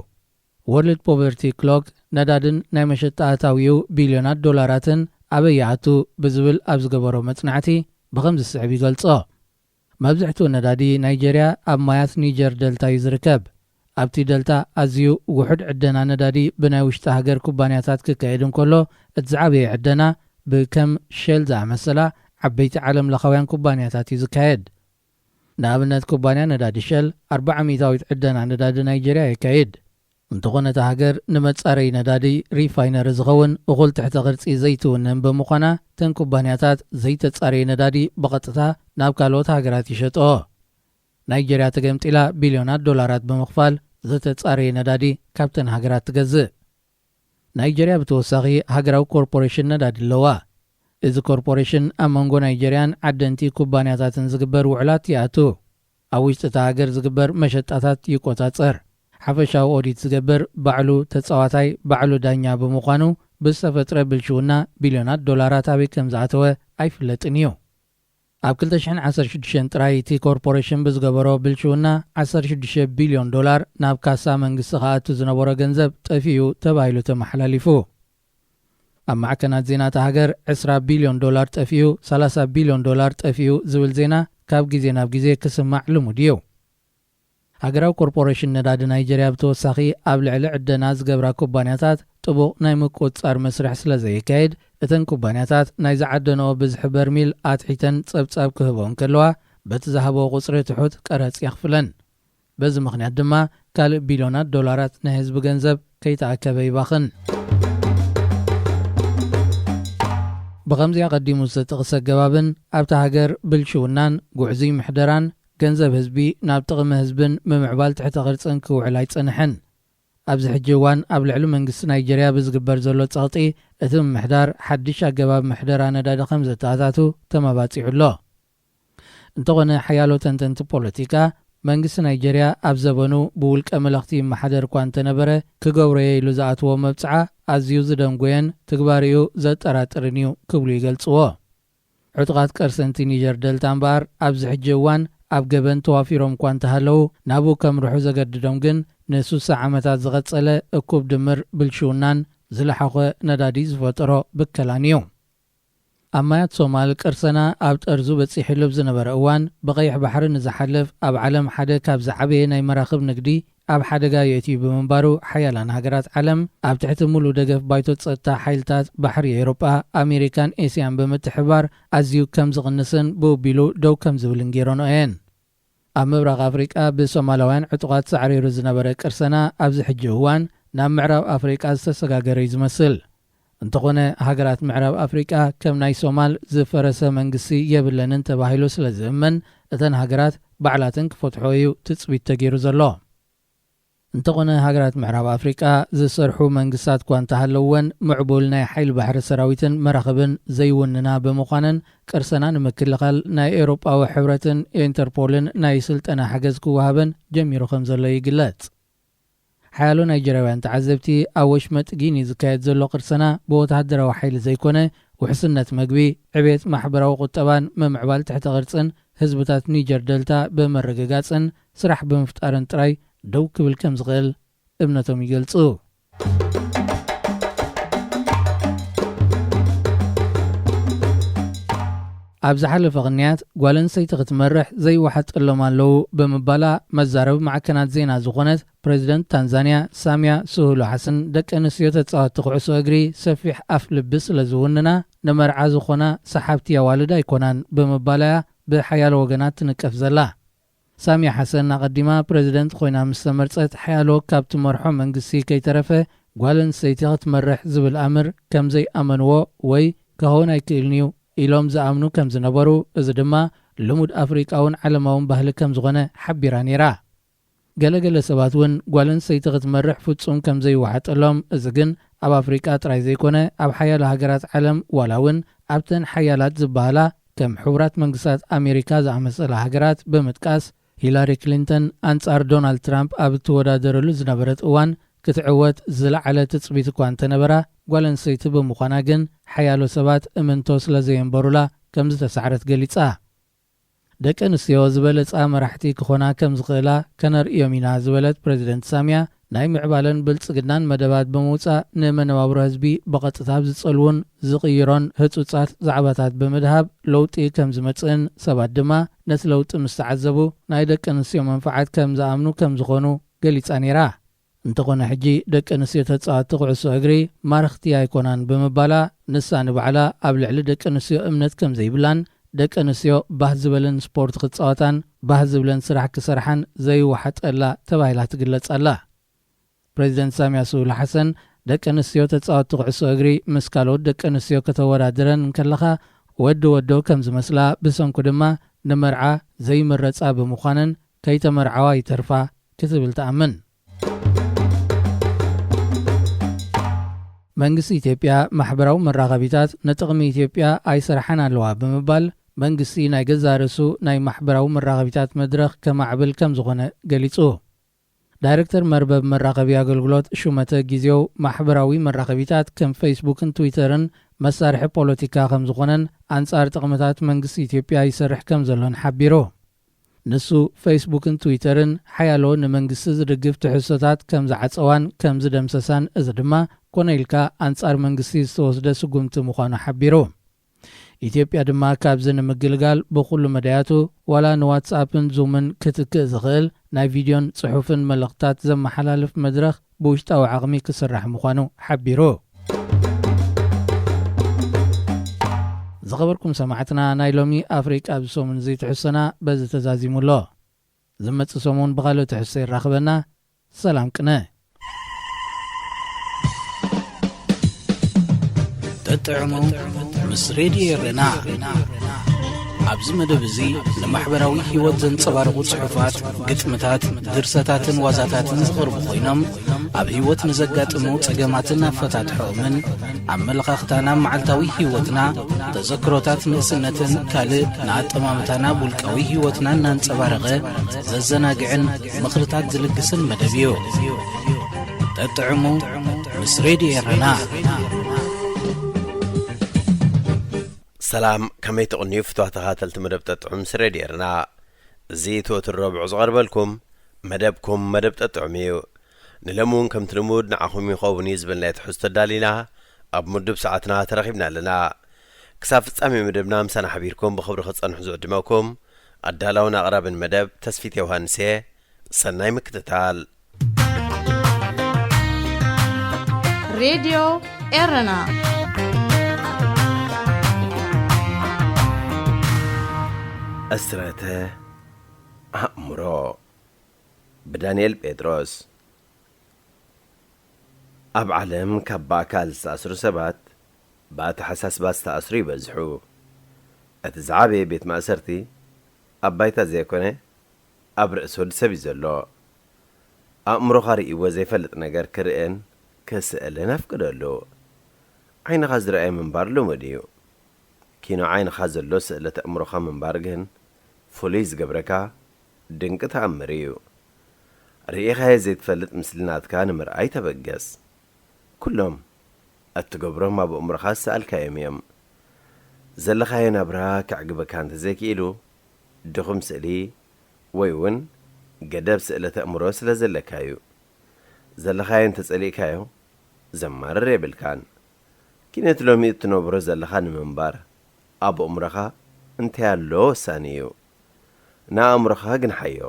ወርልድ ፖቨርቲ ክሎክ ነዳድን ናይ መሸጣ ኣታዊኡ ቢልዮናት ዶላራትን ኣበይ ይኣቱ ብዝብል ኣብ ዝገበሮ መጽናዕቲ ብኸምዚ ዝስዕብ ይገልጾ። መብዝሕትኡ ነዳዲ ናይጀርያ ኣብ ማያት ኒጀር ደልታ እዩ ዝርከብ። ኣብቲ ደልታ ኣዝዩ ውሑድ ዕደና ነዳዲ ብናይ ውሽጢ ሃገር ኩባንያታት ክካየድ እንከሎ፣ እቲ ዝዓበየ ዕደና ብከም ሼል ዝኣመሰላ ዓበይቲ ዓለም ለኻውያን ኩባንያታት እዩ ዝካየድ። ንኣብነት፣ ኩባንያ ነዳዲ ሸል ኣርብዓ ሚእታዊት ዕደና ነዳዲ ናይጀርያ የካይድ። እንተኾነ፣ እታ ሃገር ንመጻረዪ ነዳዲ ሪፋይነሪ ዝኸውን እኹል ትሕተ ቅርጺ ዘይትውንን ብምዃና፣ እተን ኩባንያታት ዘይተጻረየ ነዳዲ ብቐጥታ ናብ ካልኦት ሃገራት ይሸጥኦ። ናይጀርያ ተገምጢላ ቢልዮናት ዶላራት ብምኽፋል ዝተጻረየ ነዳዲ ካብተን ሃገራት ትገዝእ። ናይጀርያ ብተወሳኺ ሃገራዊ ኮርፖሬሽን ነዳዲ ኣለዋ። እዚ ኮርፖሬሽን ኣብ መንጎ ናይጀርያን ዓደንቲ ኩባንያታትን ዝግበር ውዕላት ይኣቱ። ኣብ ውሽጢ እታ ሃገር ዝግበር መሸጣታት ይቆጻጸር። ሓፈሻዊ ኦዲት ዝገብር ባዕሉ ተጻዋታይ፣ ባዕሉ ዳኛ ብምዃኑ፣ ብዝተፈጥረ ብልሽውና ቢልዮናት ዶላራት ኣበይ ከም ዝኣተወ ኣይፍለጥን እዩ። ኣብ ክልተ ሽሕን ዓሰርተ ሽዱሽተን ጥራይ፣ እቲ ኮርፖሬሽን ብዝገበሮ ብልሽውና ዓሰርተ ሽዱሽተ ቢልዮን ዶላር ናብ ካሳ መንግስቲ ክኣቱ ዝነበሮ ገንዘብ ጠፊኡ ተባሂሉ ተመሓላሊፉ። ኣብ ማዕከናት ዜና እታ ሃገር ዕስራ ቢልዮን ዶላር ጠፊኡ፣ ሰላሳ ቢልዮን ዶላር ጠፊኡ ዝብል ዜና ካብ ግዜ ናብ ግዜ ክስማዕ ልሙድ እዩ። ሃገራዊ ኮርፖሬሽን ነዳዲ ናይጀርያ ብተወሳኺ ኣብ ልዕሊ ዕደና ዝገብራ ኩባንያታት ጥቡቕ ናይ ምቁጽጻር መስርሕ ስለ ዘየካይድ፣ እተን ኩባንያታት ናይ ዝዓደንኦ ብዝሒ በርሚል ኣትሒተን ጸብጻብ ክህብኦ እንከለዋ፣ በቲ ዝሃብኦ ቁጽሪ ትሑት ቀረጽ የኽፍለን። በዚ ምኽንያት ድማ ካልእ ቢልዮናት ዶላራት ናይ ህዝቢ ገንዘብ ከይተኣከበ ይባኽን። ብኸምዚ ኣቐዲሙ ዝተጠቕሰ ኣገባብን ኣብታ ሃገር ብልሽውናን ጉዕዙይ ምሕደራን ገንዘብ ህዝቢ ናብ ጥቕሚ ህዝብን ምምዕባል ትሕተ ቅርጽን ክውዕል ኣይጸንሐን። ኣብዚ ሕጂ እዋን ኣብ ልዕሊ መንግስቲ ናይጀርያ ብዝግበር ዘሎ ጸቕጢ፣ እቲ ምምሕዳር ሓድሽ ኣገባብ ምሕደራ ነዳዲ ከም ዘተኣታቱ ተመባጺዑ ኣሎ። እንተኾነ፣ ሓያሎ ተንተንቲ ፖለቲካ፣ መንግስቲ ናይጀርያ ኣብ ዘበኑ ብውልቀ መለኽቲ ይመሓደር እኳ እንተነበረ፣ ክገብሮ'የ ኢሉ ዝኣትዎ መብጽዓ ኣዝዩ ዝደንጎየን ትግባሬኡ ዘጠራጥርን እዩ ክብሉ ይገልጽዎ። ዕጡቓት ቀርሰንቲ ኒጀር ደልታ እምበኣር፣ ኣብዚ ሕጂ እዋን ኣብ ገበን ተዋፊሮም እኳ እንተሃለዉ፣ ናብኡ ከምርሑ ዘገድዶም ግን ንሱሳ ዓመታት ዝቐጸለ እኩብ ድምር ብልሽውናን ዝለሓኾ ነዳዲ ዝፈጠሮ ብከላን እዩ። ኣብ ማያት ሶማል ቅርሰና ኣብ ጠርዙ በጺሕሉ ኣብ ዝነበረ እዋን፣ ብቐይሕ ባሕሪ ንዝሓልፍ ኣብ ዓለም ሓደ ካብ ዝዓበየ ናይ መራኽብ ንግዲ ኣብ ሓደጋ የእትዩ ብምንባሩ፣ ሓያላን ሃገራት ዓለም ኣብ ትሕቲ ሙሉእ ደገፍ ባይቶ ጸጥታ ሓይልታት ባሕሪ ኤውሮጳ፣ ኣሜሪካን ኤስያን ብምትሕብባር ኣዝዩ ከም ዝቕንስን ብኡ ኣቢሉ ደው ከም ዝብልን ገይረንኦ እየን። ኣብ ምብራቕ ኣፍሪቃ ብሶማላውያን ዕጡቓት ሳዕሪሩ ዝነበረ ቅርሰና ኣብዚ ሕጂ እዋን ናብ ምዕራብ ኣፍሪቃ ዝተሰጋገረ እዩ ዝመስል። እንተኾነ፣ ሃገራት ምዕራብ ኣፍሪቃ ከም ናይ ሶማል ዝፈረሰ መንግስቲ የብለንን ተባሂሉ ስለ ዝእመን፣ እተን ሃገራት ባዕላተን ክፈትሖ እዩ ትጽቢት ተገይሩ ዘሎ። እንተኾነ፣ ሃገራት ምዕራብ ኣፍሪቃ ዝሰርሑ መንግስታት እኳ እንተሃለውወን፣ ምዕቡል ናይ ሓይሊ ባሕሪ ሰራዊትን መራኽብን ዘይውንና ብምዃነን፣ ቅርሰና ንምክልኻል ናይ ኤውሮጳዊ ሕብረትን ኢንተርፖልን ናይ ስልጠና ሓገዝ ክወሃበን ጀሚሩ ከም ዘሎ ይግለጽ። ሓያሎ ናይጀርያውያን ተዓዘብቲ፣ ኣብ ወሽመጥ ጊኒ ዝካየድ ዘሎ ቅርሰና ብወተሃደራዊ ሓይሊ ዘይኮነ፣ ውሕስነት መግቢ፣ ዕቤት ማሕበራዊ ቁጠባን ምምዕባል ትሕተ ቅርጽን ህዝብታት ኒጀር ደልታ ብምርግጋጽን ስራሕ ብምፍጣርን ጥራይ ደው ክብል ከም ዝኽእል እምነቶም ይገልጹ። ኣብ ዝሓለፈ ቅንያት፣ ጓል ኣንስተይቲ ክትመርሕ ዘይወሓጠሎም ኣለዉ ብምባላ፣ መዛረቢ ማዕከናት ዜና ዝኾነት ፕሬዚደንት ታንዛንያ ሳምያ ሱሉሁ ሓሰን፣ ደቂ ኣንስትዮ ተጻወትቲ ኩዕሶ እግሪ ሰፊሕ ኣፍ ልቢ ስለ ዝውንና፣ ንመርዓ ዝኾና ሰሓብቲ ኣዋልድ ኣይኮናን ብምባላ እያ ብሓያሎ ወገናት ትንቀፍ ዘላ። ሳምያ ሓሰን ኣቐዲማ ፕሬዚደንት ኮይና ምስ ተመርጸት፣ ሓያሎ ካብ ትመርሖ መንግስቲ ከይተረፈ ጓል ኣንስተይቲ ክትመርሕ ዝብል ኣምር ከም ዘይኣመንዎ ወይ ክኸውን ኣይክእልን እዩ ኢሎም ዝኣምኑ ከም ዝነበሩ፣ እዚ ድማ ልሙድ ኣፍሪቃውን ዓለማውን ባህሊ ከም ዝኾነ ሓቢራ ነይራ። ገለገለ ሰባት እውን ጓል ኣንስተይቲ ክትመርሕ ፍጹም ከም ዘይወሓጠሎም፣ እዚ ግን ኣብ ኣፍሪቃ ጥራይ ዘይኮነ፣ ኣብ ሓያሎ ሃገራት ዓለም፣ ዋላ እውን ኣብተን ሓያላት ዝበሃላ ከም ሕቡራት መንግስታት ኣሜሪካ ዝኣመሰላ ሃገራት ብምጥቃስ፣ ሂላሪ ክሊንተን ኣንጻር ዶናልድ ትራምፕ ኣብ እትወዳደረሉ ዝነበረት እዋን ክትዕወት ዝለዓለ ትጽቢት እኳ እንተነበራ፣ ጓል ኣንስተይቲ ብምዃና ግን ሓያሎ ሰባት እምንቶ ስለ ዘየንበሩላ ከም ዝተሳዕረት ገሊጻ። ደቂ ኣንስትዮ ዝበለጻ መራሕቲ ክኾና ከም ዝኽእላ ከነርእዮም ኢና ዝበለት ፕሬዚደንት ሳምያ፣ ናይ ምዕባለን ብልጽግናን መደባት ብምውጻእ፣ ንመነባብሮ ህዝቢ ብቐጥታ ኣብ ዝጸልዉን ዝቕይሮን ህጹጻት ዛዕባታት ብምድሃብ ለውጢ ከም ዝመጽእን፣ ሰባት ድማ ነቲ ለውጢ ምስ ተዓዘቡ ናይ ደቂ ኣንስትዮ መንፍዓት ከም ዝኣምኑ ከም ዝኾኑ ገሊጻ ነይራ። እንተኾነ ሕጂ ደቂ ኣንስትዮ ተጻወትቲ ኩዕሶ እግሪ ማረኽቲ ኣይኮናን ብምባላ፣ ንሳ ንባዕላ ኣብ ልዕሊ ደቂ ኣንስትዮ እምነት ከም ዘይብላን ደቂ ኣንስትዮ ባህ ዝበለን ስፖርት ክጻወታን ባህ ዝብለን ስራሕ ክሰርሓን ዘይወሓጠላ ተባሂላ ትግለጽ ኣላ። ፕሬዚደንት ሳሚያ ስሉሁ ሓሰን ደቂ ኣንስትዮ ተጻወትቲ ኩዕሶ እግሪ ምስ ካልኦት ደቂ ኣንስትዮ ከተወዳድረን እንከለኻ ወዲ ወዶ ከም ዝመስላ፣ ብሰንኩ ድማ ንመርዓ ዘይምረጻ ብምዃነን ከይተመርዓዋ ይተርፋ ክትብል ትኣምን። መንግስቲ ኢትዮጵያ ማሕበራዊ መራኸቢታት ንጥቕሚ ኢትዮጵያ ኣይሰርሓን ኣለዋ ብምባል መንግስቲ ናይ ገዛእ ርእሱ ናይ ማሕበራዊ መራኸቢታት መድረኽ ከማዕብል ከም ዝኾነ ገሊጹ። ዳይሬክተር መርበብ መራኸቢ ኣገልግሎት ሹመተ ጊዜው ማሕበራዊ መራኸቢታት ከም ፌስቡክን ትዊተርን መሳርሒ ፖለቲካ ከም ዝኾነን ኣንጻር ጥቕምታት መንግስቲ ኢትዮጵያ ይሰርሕ ከም ዘሎን ሓቢሩ። ንሱ ፌስቡክን ትዊተርን ሓያሎ ንመንግስቲ ዝድግፍ ትሕዝቶታት ከም ዝዓጸዋን ከም ዝደምሰሳን፣ እዚ ድማ ኮነ ኢልካ ኣንጻር መንግስቲ ዝተወስደ ስጉምቲ ምዃኑ ሓቢሩ። ኢትዮጵያ ድማ ካብዚ ንምግልጋል ብኹሉ መዳያቱ ዋላ ንዋትስኣፕን ዙምን ክትክእ ዝኽእል ናይ ቪድዮን ጽሑፍን መልእኽትታት ዘመሓላልፍ መድረኽ ብውሽጣዊ ዓቕሚ ክስራሕ ምዃኑ ሓቢሩ። ዝኸበርኩም ሰማዕትና፣ ናይ ሎሚ ኣፍሪቃ ኣብዚ ሰሙን እዚ ትሕዝቶና በዚ ተዛዚሙ ኣሎ። ዝመጽእ ሰሙን ብኻልእ ትሕዝቶ የራኽበና። ሰላም ቅነ። ጠጥዕሙ ምስ ሬድዮ ኤረና። ኣብዚ መደብ እዚ ንማሕበራዊ ህይወት ዘንጸባርቑ ጽሑፋት፣ ግጥምታት፣ ድርሰታትን ዋዛታትን ዝቐርቡ ኮይኖም፣ ኣብ ህይወት ንዘጋጥሙ ጸገማትን ኣፈታትሖኦምን፣ ኣመለኻኽታና ኣብ መዓልታዊ ህይወትና፣ ተዘክሮታት ንእስነትን ካልእ ንኣጠማምታና ኣብ ውልቃዊ ህይወትና እናንጸባረቐ ዘዘናግዕን ምኽርታት ዝልግስን መደብ እዩ። ጠጥዕሙ ምስ ሬድዮ ኤረና። ሰላም፣ ከመይ ትቕንዩ ፍትዋ ተኻተልቲ መደብ ጠጥዑም ምስ ሬድዮ ኤረና? እዚ ትወትር ረብዑ ዝቐርበልኩም መደብኩም መደብ ጠጥዑም እዩ። ንለሚ እውን ከምቲ ልሙድ ንዓኹም ይኸውን እዩ ዝበልናዮ ትሕዝቶ ኣዳሊና ኣብ ምዱብ ሰዓትና ተረኺብና ኣለና። ክሳብ ፍጻሜ መደብና ምሳና ሓቢርኩም ብኽብሪ ክጸንሑ ዝዕድመኩም ኣዳላውን ኣቕራብን መደብ ተስፊት ዮሃንስ እየ። ሰናይ ምክትታል። ሬድዮ ኤረና። ኣስራተ ኣእምሮ ብዳንኤል ጴጥሮስ። ኣብ ዓለም ካብ ብኣካል ዝተኣስሩ ሰባት ብኣተሓሳስባ ዝተኣስሩ ይበዝሑ። እቲ ዝዓበየ ቤት ማእሰርቲ ኣብ ባይታ ዘይኮነ ኣብ ርእሲ ወዲ ሰብ እዩ ዘሎ። ኣእምሮኻ ርእይዎ ዘይፈልጥ ነገር ክርእን ክስእልን ኣፍቅደሉ። ዓይንኻ ዝረኣየ ምንባር ልሙድ እዩ። ኪኖ ዓይንኻ ዘሎ ስእለት ኣእምሮኻ ምንባር ግን ፍሉይ ዝገብረካ ድንቂ ተኣምር እዩ። ርእኻዮ ዘይትፈልጥ ምስሊ ናትካ ንምርኣይ ተበገስ። ኩሎም እትገብሮም ኣብ ኣእምሮኻ ዝሰኣልካዮም እዮም። ዘለኻዮ ናብራ ከዕግበካ እንተዘይክኢሉ ድኹም ስእሊ ወይ እውን ገደብ ስእለት ኣእምሮ ስለ ዘለካ እዩ። ዘለኻዮ እንተጸሊእካዮ ዘማርር የብልካን። ኪነቲ ሎሚ እትነብሮ ዘለኻ ንምንባር ኣብ ኣእምሮኻ እንታይ ኣሎ ወሳኒ እዩ። ንኣእምሮኻ ግንሓዮ።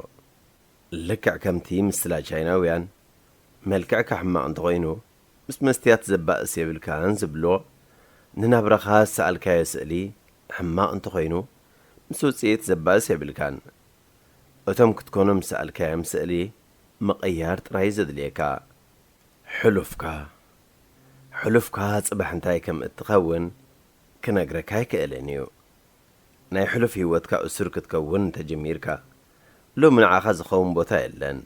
ልክዕ ከምቲ ምስላ ቻይናውያን መልክዕካ ሕማቕ እንተኾይኑ ምስ መስትያት ዘባእስ የብልካን ዝብልዎ፣ ንናብራኻ ዝሰኣልካዮ ስእሊ ሕማቕ እንተኾይኑ ምስ ውጽኢት ዘባእስ የብልካን። እቶም ክትኮኖም ዝሰኣልካዮም ስእሊ ምቕያር ጥራይ እዩ ዘድልየካ። ሕሉፍካ ሕሉፍካ ጽባሕ እንታይ ከም እትኸውን ክነግረካ ኣይክእልን እዩ። ናይ ሕሉፍ ህይወትካ እሱር ክትከውን እንተጀሚርካ ሎሚ ንዓኻ ዝኸውን ቦታ የለን።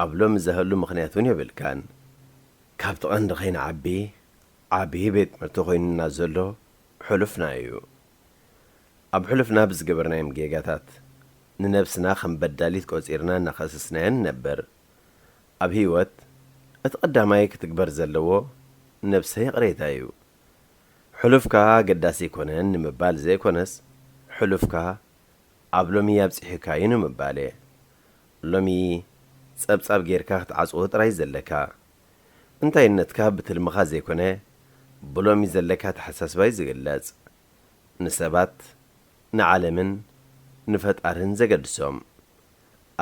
ኣብ ሎሚ ዘህሉ ምኽንያት እውን የብልካን። ካብቲ ቐንዲ ከይንዓቢ ዓቢ ቤት ትምህርቲ ኮይኑና ዘሎ ሕሉፍና እዩ። ኣብ ሕሉፍና ብዝገበርናዮም ጌጋታት ንነብስና ከም በዳሊት ቆጺርና እናኸሰስናያ ንነብር። ኣብ ህይወት እቲ ቀዳማይ ክትግበር ዘለዎ ነብሰ ይቕሬታ እዩ። ሕሉፍካ ኣገዳሲ ኣይኮነን ንምባል ዘይኮነስ ሕሉፍካ ኣብ ሎሚ ኣብጺሑካ እዩ ንምባል እየ። ሎሚ ጸብጻብ ጌርካ ክትዓጽዎ ጥራይ ዘለካ። እንታይነትካ ብትልምኻ ዘይኮነ ብሎሚ ዘለካ ኣተሓሳስባ እዩ ዝግለጽ። ንሰባት ንዓለምን ንፈጣርን ዘገድሶም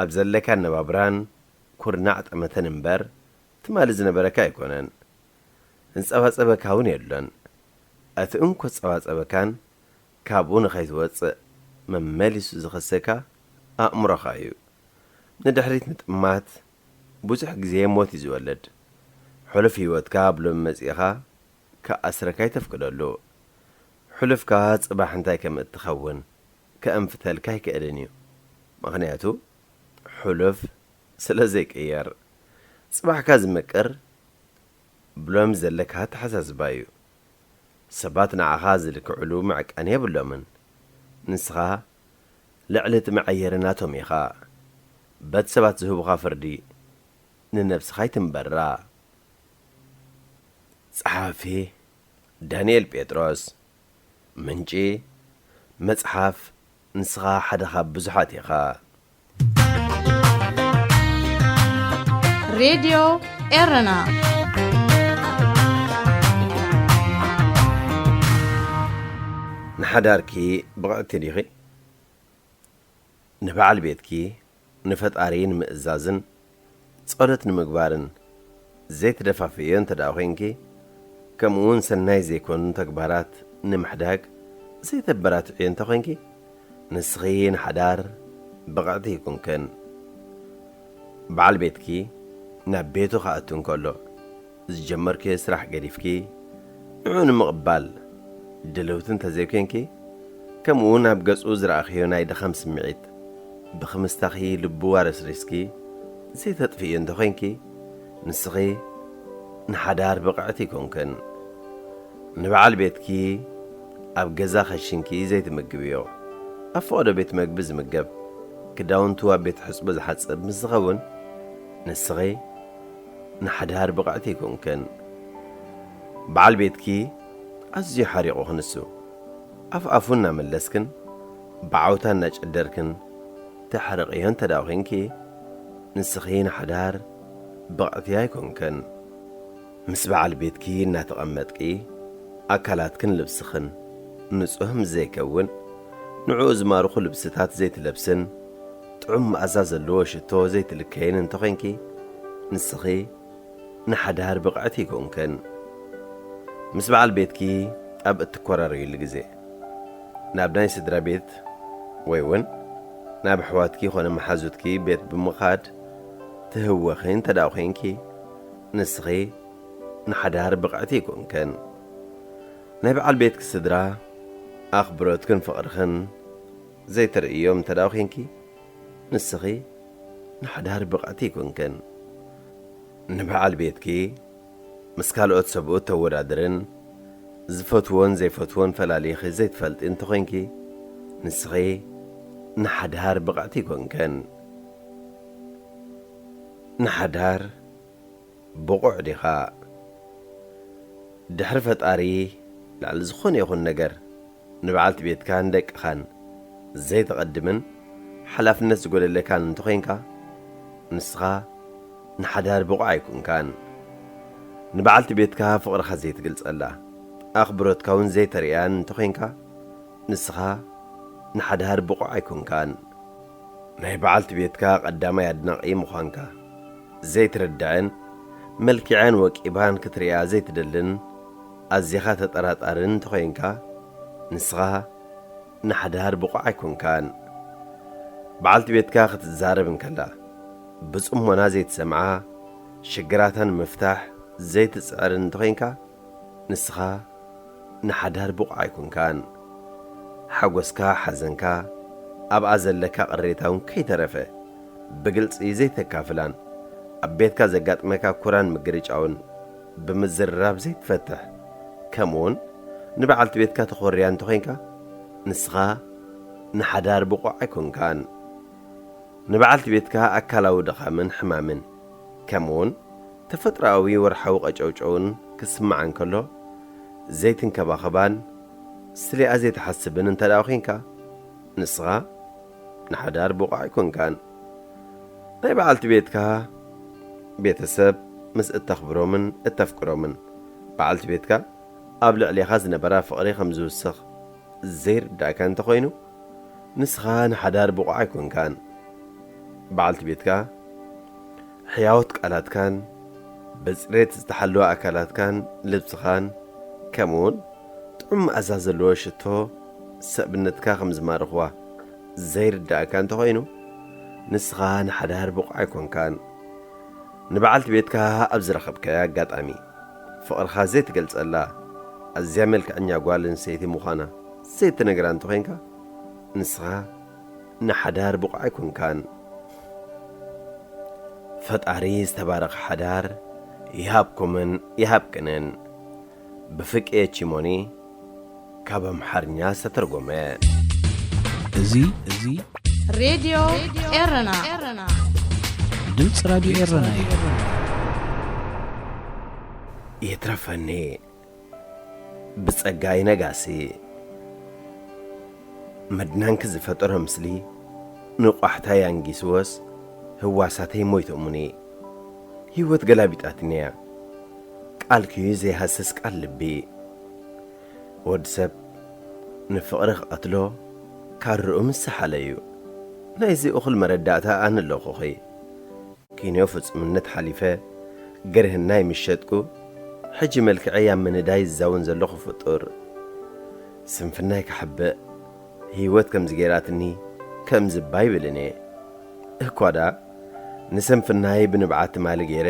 ኣብ ዘለካ ኣነባብራን ኩርናዕ ጠመተን እምበር ትማሊ ዝነበረካ ኣይኮነን። ዝጸባጸበካ እውን የሎን። እቲ እንኮ ዝጸባጸበካን ካብኡ ንኸይትወጽእ መመሊሱ ዝኸሰካ ኣእምሮኻ እዩ። ንድሕሪት ምጥማት ብዙሕ ግዜ ሞት እዩ ዝወልድ። ሕሉፍ ህይወትካ ኣብ ሎሚ መጺእኻ ክኣስረካ ኣይተፍቅደሉ። ሕሉፍካ ጽባሕ እንታይ ከም እትኸውን ከእንፍተልካ ኣይክእልን እዩ። ምኽንያቱ ሕሉፍ ስለ ዘይቅየር። ጽባሕካ ዝምቅር ብሎም ዘለካ ኣተሓሳስባ እዩ። ሰባት ንዓኻ ዝልክዕሉ መዕቀኒ የብሎምን። ንስኻ ልዕሊ እቲ መዐየሪ ናቶም ኢኻ። በቲ ሰባት ዝህቡኻ ፍርዲ ንነብስኻ ኣይትንበራ። ጸሓፊ ዳንኤል ጴጥሮስ። ምንጪ መጽሓፍ ንስኻ ሓደ ካብ ብዙሓት ኢኻ። ሬድዮ ኤረና። ንሓዳርኪ ብቕዕቲ ዲኺ? ንበዓል ቤትኪ ንፈጣሪ ንምእዛዝን ጸሎት ንምግባርን ዘይትደፋፍእዮ እንተ ደኣ ኾይንኪ፣ ከምኡ እውን ሰናይ ዘይኮኑ ተግባራት ንምሕዳግ ዘይተበራትዕዮ እንተ ኾይንኪ፣ ንስኺ ንሓዳር ብቕዕቲ ኣይኮንክን። በዓል ቤትኪ ናብ ቤቱ ክኣቱ እንከሎ፣ ዝጀመርክዮ ስራሕ ገዲፍኪ ንዕኡ ንምቕባል ድልውቲ እንተዘይኮይንኪ፣ ከምኡ እውን ኣብ ገጹ ዝረኣኽዮ ናይ ድኻም ስምዒት ብኽምስታኺ ልቡ ኣረስሪስኪ ዘይተጥፍእዮ እንተኾይንኪ፣ ንስኺ ንሓዳር ብቕዕቲ ኣይኮንክን። ንበዓል ቤትኪ ኣብ ገዛ ከሽንኪ ዘይትምግብዮ፣ ኣብ ፈቐዶ ቤት መግቢ ዝምገብ፣ ክዳውንቱ ኣብ ቤት ሕጽቦ ዝሓጽብ ምስ ዝኸውን፣ ንስኺ ንሓዳር ብቕዕቲ ኣይኮንክን። በዓል ቤትኪ ኣዝዩ ሓሪቑ ክንሱ፣ ኣፍ ኣፉ እናመለስክን ብዓውታ እናጨደርክን ተሕርቕዮ እንተ ደኣ ኾይንኪ፣ ንስኺ ንሓዳር ብቕዕቲ ኣይኮንክን። ምስ በዓል ቤትኪ እናተቐመጥኪ፣ ኣካላትክን ልብስኽን ንጹህ ምስ ዘይከውን፣ ንዕኡ ዝማርኹ ልብስታት ዘይትለብስን ጥዑም መኣዛ ዘለዎ ሽቶ ዘይትልከይን እንተኾይንኪ፣ ንስኺ ንሓዳር ብቕዕቲ ኣይኮንክን። ምስ በዓል ቤትኪ ኣብ እትኮራረዩሉ ግዜ፣ ናብ ናይ ስድራ ቤት ወይ እውን ናብ ኣሕዋትኪ ኾነ መሓዙትኪ ቤት ብምኻድ ትህወኺ እንተ ደኣ ኾይንኪ፣ ንስኺ ንሓዳር ብቕዕቲ ኣይኮንክን። ናይ በዓል ቤትኪ ስድራ ኣኽብሮትክን ፍቕርኽን ዘይተርእዮም እንተ ደኣ ኾይንኪ፣ ንስኺ ንሓዳር ብቕዕቲ ኣይኮንክን። ንበዓል ቤትኪ ምስ ካልኦት ሰብኡት ተወዳድርን ዝፈትዎን ዘይፈትዎን ፈላሊኺ ዘይትፈልጢ እንተኾይንኪ፣ ንስኺ ንሓዳር ብቕዕቲ ኣይኮንክን። ንሓዳር ብቑዕ ዲኻ? ድሕሪ ፈጣሪ ልዕሊ ዝኾነ ይኹን ነገር ንበዓልቲ ቤትካን ደቅኻን ዘይተቐድምን ሓላፍነት ዝጎደለካን እንተኾይንካ፣ ንስኻ ንሓዳር ብቑዕ ኣይኮንካን። ንበዓልቲ ቤትካ ፍቕርኻ ዘይትገልጸላ፣ ኣኽብሮትካ እውን ዘይተርእያን እንተኾይንካ፣ ንስኻ ንሓዳር ብቑዕ ኣይኮንካን። ናይ በዓልቲ ቤትካ ቀዳማይ ኣድናቒ ምዃንካ ዘይትርድዕን፣ መልኪዓን ወቂባን ክትርእያ ዘይትደልን፣ ኣዚኻ ተጠራጣርን እንተኾይንካ፣ ንስኻ ንሓዳር ብቑዕ ኣይኮንካን። በዓልቲ ቤትካ ክትዛረብ እንከላ ብጽሞና ዘይትሰምዓ፣ ሽግራታ ንምፍታሕ ዘይትጽዕርን እንተኾይንካ፣ ንስኻ ንሓዳር ብቑዕ ኣይኮንካን። ሓጎስካ፣ ሓዘንካ፣ ኣብኣ ዘለካ ቅሬታ እውን ከይተረፈ ብግልጺ ዘይተካፍላን፣ ኣብ ቤትካ ዘጋጥመካ ኩራን ምግርጫውን ብምዝርራብ ዘይትፈትሕ፣ ከምኡውን ንበዓልቲ ቤትካ ተኾርያ እንተኾይንካ፣ ንስኻ ንሓዳር ብቑዕ ኣይኮንካን። ንበዓልቲ ቤትካ ኣካላዊ ድኻምን ሕማምን፣ ከምኡውን ተፈጥሮኣዊ ወርሓዊ ቀጨውጨውን ክስምዓ እንከሎ፣ ዘይትንከባኸባን ስሊኣ ዘይትሓስብን እንተ ደኣ ኾይንካ፣ ንስኻ ንሓዳር ብቑዕ ኣይኮንካን። ናይ በዓልቲ ቤትካ ቤተሰብ ምስ እተኽብሮምን እተፍቅሮምን፣ በዓልቲ ቤትካ ኣብ ልዕሌኻ ዝነበራ ፍቕሪ ከም ዝውስኽ ዘይርዳእካ እንተኾይኑ፣ ንስኻ ንሓዳር ብቑዕ ኣይኮንካን። በዓልቲ ቤትካ ሕያዎት ቃላትካን ብጽሬት ዝተሓለወ ኣካላትካን ልብስኻን ከምኡውን ጥዑም መኣዛ ዘለዎ ሽቶ ሰብነትካ ከም ዝማርኽዋ ዘይርዳእካ እንተኾይኑ፣ ንስኻ ንሓዳር ብቑዕ ኣይኮንካን። ንበዓልቲ ቤትካ ኣብ ዝረኸብካያ ኣጋጣሚ፣ ፍቕርኻ ዘይትገልጸላ ኣዝያ መልክዐኛ ጓል ኣንስተይቲ ምዃና ዘይትነግራ እንተኾይንካ፣ ንስኻ ንሓዳር ብቑዕ ኣይኮንካን። ፈጣሪ ዝተባረኸ ሓዳር ይሃብኩምን ይሃብክንን። ብፍቄ ቺሞኒ ካብ ኣምሓርኛ ዝተተርጎመ። እዚ እዚ ሬድዮ ኤረና። ድምፂ ራዲዮ ኤረና እዩ። ይትረፈኒ ብጸጋይ ነጋሲ። መድናንኪ ዝፈጠሮ ምስሊ ንቋሕታይ ኣንጊስዎስ ህዋሳተይ ሞይቶሙኒ። ህይወት ገላቢጣትኒ እያ። ቃልኪ ዘይሃስስ ቃል ልቢ። ወዲ ሰብ ንፍቕሪ ክቐትሎ ካርኡ ምስ ሰሓለ እዩ። ናይዚ እኹል መረዳእታ ኣነ ኣለኹኺ። ኪንዮ ፍጹምነት ሓሊፈ ገርህናይ ምስ ሸጥኩ፣ ሕጂ መልክዐይ ኣብ ምንዳይ ዝዛወን ዘለኹ ፍጡር። ስንፍናይ ክሓብእ ህይወት ከምዚ ገይራትኒ ከምዚ እባ ይብልን እየ። እኳ ደኣ ንስንፍናይ ብንብዓት ትማሊ ገይረ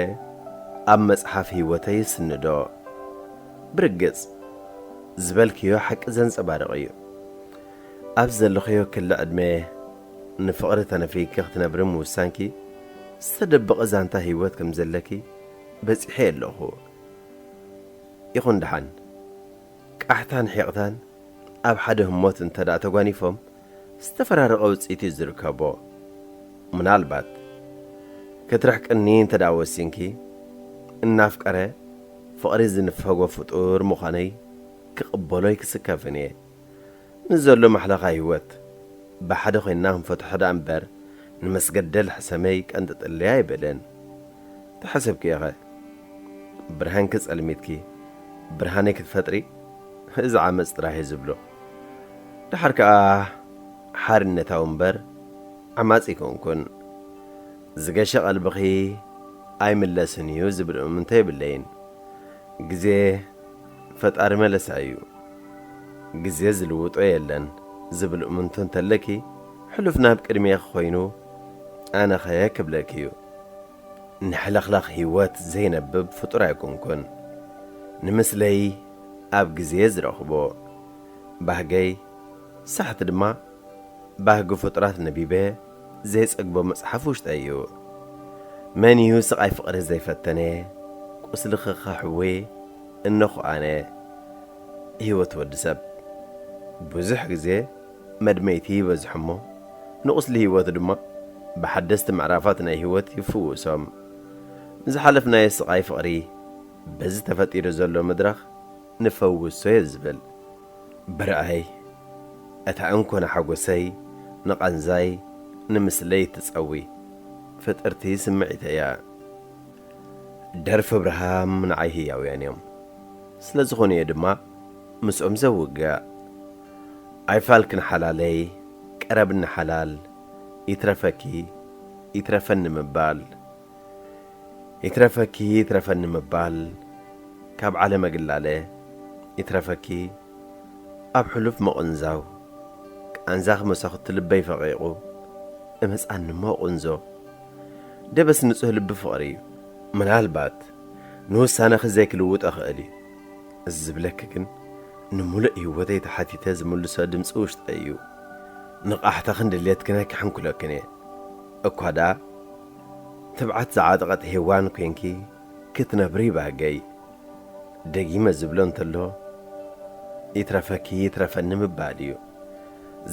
ኣብ መጽሓፍ ህይወተይ ይስንዶ። ብርግጽ ዝበልክዮ ሓቂ ዘንጸባርቕ እዩ። ኣብ ዘለኽዮ ክሊ ዕድመ ንፍቕሪ ተነፊግኪ ክትነብሪ ምውሳንኪ ዝተደበቐ ዛንታ ህይወት ከም ዘለኪ በጺሐ ኣለኹ። ይኹን ደሓን ቃሕታን ሒቕታን ኣብ ሓደ ህሞት እንተ ደኣ ተጓኒፎም ዝተፈራረቐ ውጽኢት እዩ ዝርከቦ። ምናልባት ክትርሕቅኒ እንተ ደኣ ወሲንኪ እናፍቀረ ፍቕሪ ዝንፈጎ ፍጡር ምዃነይ ክቕበሎይ ክስከፍን እየ። ንዘሎ ማሕለኻ ህይወት ብሓደ ኮይንና ክንፈትሖ ደኣ እምበር ንመስገደል ሕሰመይ ቀንጥጥለይ ኣይብልን። ተሓሰብክዮ ኸ? ብርሃንኪ ጸልሚትኪ ብርሃነይ ክትፈጥሪ እዚ ዓመጽ ጥራይ እዩ ዝብሎ። ደሓር ከኣ ሓርነታዊ እምበር ዓማጺ ኣይኮንኩን። ዝገሸ ቀልብኺ ኣይምለስን እዩ ዝብል እምንቶ የብለይን። ግዜ ፈጣሪ መለሳ እዩ። ግዜ ዝልውጦ የለን ዝብል እምንቶ እንተለኪ፣ ሕሉፍ ናብ ቅድሜኺ ኮይኑ ኣነኸ ክብለኪ እዩ። ንሕልኽላኽ ህይወት ዘይነብብ ፍጡር ኣይኮንኩን። ንምስለይ ኣብ ግዜ ዝረኽቦ ባህገይ ሳሕቲ ድማ ባህጊ ፍጡራት ነቢበ ዘይጸግቦ መጽሓፍ ውሽጠይ እዩ። መን እዩ ስቓይ ፍቕሪ ዘይፈተነ? ቁስልኺ ከሕዊ እነኹ ኣነ። ህይወት ወዲ ሰብ ብዙሕ ግዜ መድመይቲ ይበዝሖ እሞ፣ ንቁስሊ ህይወት ድማ ብሓደስቲ ምዕራፋት ናይ ህይወት ይፍውሶም። ንዝሓለፍናዮ ስቓይ ፍቕሪ በዚ ተፈጢሩ ዘሎ መድረኽ ንፈውሶ እየ ዝብል። ብርኣይ፣ እታ እንኮ ንሓጎሰይ፣ ንቓንዛይ፣ ንምስለይ እትጸዊ ፍጥርቲ ስምዒተይ እያ። ደርፊ ኣብርሃም ንዓይ ህያውያን እዮም። ስለ ዝኾኑ እየ ድማ ምስኦም ዘውግዕ። ኣይፋልክን ሓላለይ፣ ቀረብኒ ሓላል፣ ይትረፈኪ፣ ይትረፈኒ ምባል። ይትረፈኪ ይትረፈኒ ምባል፣ ካብ ዓለመ ግላለ ይትረፈኪ ኣብ ሕሉፍ ምቕንዛው፣ ቃንዛኺ መሳኹቲ ልበይ ፈቒቑ እመጽኣኒ እሞ ቁንዞ፣ ደበስ ንጹህ ልቢ ፍቕሪ እዩ። ምናልባት ንውሳነኺ ዘይክልውጦ እኽእል እዩ። እዚ ዝብለኪ ግን ንምሉእ ህይወተይ ተሓቲተ ዝምልሶ ድምጺ ውሽጠይ እዩ። ንቓሕታኽን ድሌትክን ኣይክሕንኩለክን እየ። እኳ ደኣ ትብዓት ዝዓጠቐት ሄዋን ኮይንኪ ክትነብሪ ባህገይ። ደጊመ ዝብሎ እንተሎ፣ ይትረፈኪ ይትረፈኒ ምባል እዩ።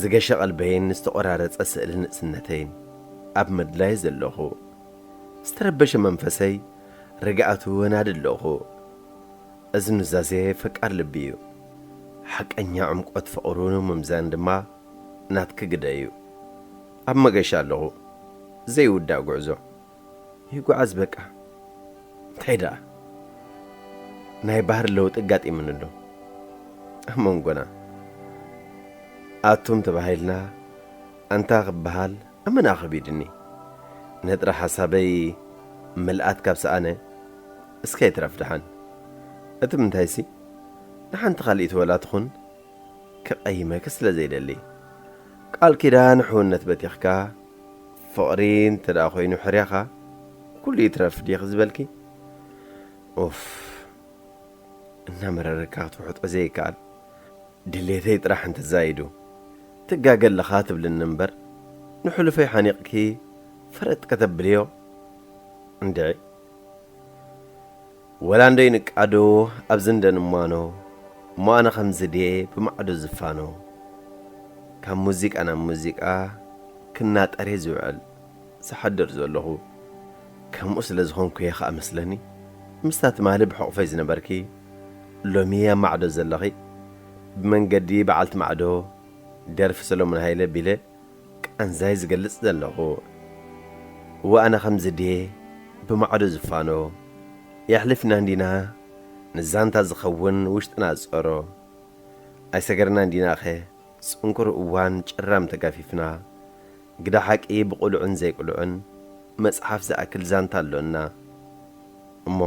ዝገሸ ቀልበይን ዝተቖራረጸ ስእሊ ንእስነተይን ኣብ ምድላይ ዘለኹ። ዝተረበሸ መንፈሰይ ርግኣቱ ወናዲ ኣለኹ። እዚ ኑዛዜ ፈቃር ልቢ እዩ። ሓቀኛ ዕምቆት ፍቕሩ ንምምዛን ድማ ናትኪ ግደ እዩ። ኣብ መገሻ ኣለኹ። ዘይውዳእ ጉዕዞ። ይጓዓዝ በቃ። እንታይ ደኣ? ናይ ባህሪ ለውጢ ኣጋጢሙኒ ኣሎ። ኣብ መንጎና ኣቱም ተባሂልና ኣንታ ክበሃል ኣመና ከቢድኒ። ነጥረ ሓሳበይ ምልኣት ካብ ሰኣነ፣ እስከ ይትረፍ ደሓን። እቲ ምንታይሲ፣ ንሓንቲ ካልኢት ወላ ትኹን፣ ክቐይመኪ ስለ ዘይደሊ። ቃል ኪዳን ሕውነት በቲኽካ፣ ፍቕሪ እንተ ደኣ ኮይኑ ሕርያኻ፣ ኩሉ ይትረፍ ድዩ ዝበልኪ? ኡፍ፣ እናመረረካ ክትውሕጦ ዘይከኣል። ድሌተይ ጥራሕ እንተዛይዱ፣ ትጋገ ኣለኻ ትብልኒ እምበር፣ ንሕሉፈይ ሓኒቕኪ ፈረጥ ከተብልዮ? እንድዒ። ወላ እንዶ ይንቃዶ ኣብዚ እንደንማኖ፣ እሞ ኣነ ከምዚ ድየ ብማዕዶ ዝፋኖ። ካብ ሙዚቃ ናብ ሙዚቃ ክናጠር እየ ዝውዕል፣ ዝሓድር ዘለኹ። ከምኡ ስለ ዝኾንኩ እየ ኸኣ መስለኒ፣ ምስታ ትማሊ ብሕቑፈይ ዝነበርኪ፣ ሎሚ ኣብ ማዕዶ ዘለኺ፣ ብመንገዲ በዓልቲ ማዕዶ፣ ደርፊ ሰሎሞን ሃይለ ቢለ፣ ቃንዛይ ዝገልጽ ዘለኹ። እወ፣ ኣነ ከምዚ ድየ ብማዕዶ ዝፋኖ? የሕሊፍና እንዲና ንዛንታ ዝኸውን ውሽጥና ዝጸሮ? ኣይሰገርና እንዲናኸ ጽንኩር እዋን ጭራም ተጋፊፍና? ግዳ ሓቂ ብቑልዑን ዘይቁልዑን መጽሓፍ ዝኣክል ዛንታ ኣሎና። እሞ